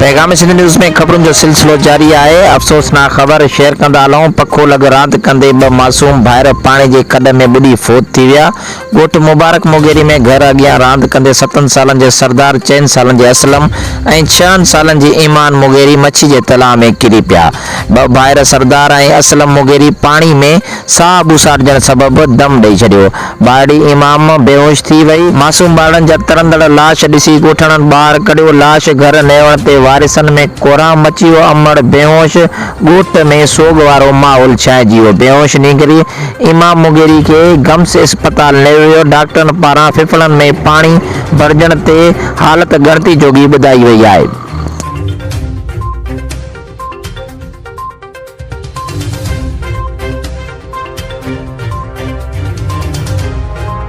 پيغام سنڌ نيوز ۾ خبرن جو سلسلو جاري آهي، افسوسناڪ خبر شيئر ڪندا هلون، پکو لڳ راند ڪندي ٻه معصوم ڀائر پاڻي جي کڏ ۾ ٻڏي فوت ٿي ويا، ڳوٺ مبارڪ مغيري ۾ گهر اڳيان راند ڪندي ستن سالن جي سردار، چئن سالن جي اسلم ۽ ڇهن سالن جي ايمان مغيري مڇي جي تلاء ۾ ڪري پيا. ٻه ڀائر سردار ۽ اسلم مغيري پاڻي ۾ ساهه ٻوساٽجڻ سبب دم ڏئي ڇڏيو. ٻارڙي امام بيهوش ٿي وئي. معصوم ٻارڙن جا ترندڙ لاش ڏسي ڳوٺاڻن ٻاهر ڪڍيو. لاش گهر نيوڻ تي وارثن ۾ ڪهرام مچي ويو. امڙ بيهوش ڳوٺ ۾ سوڳ وارو ماحول ڇانئجي ويو. بيهوش نينگري امام مغيري کي گمس اسپتال نيو ويو. ڊاڪٽرن پاران ڦڦڙن ۾ پاڻي ڀرجڻ تي حالت ڳڻتي جوڳي ٻڌائي وئي آهي.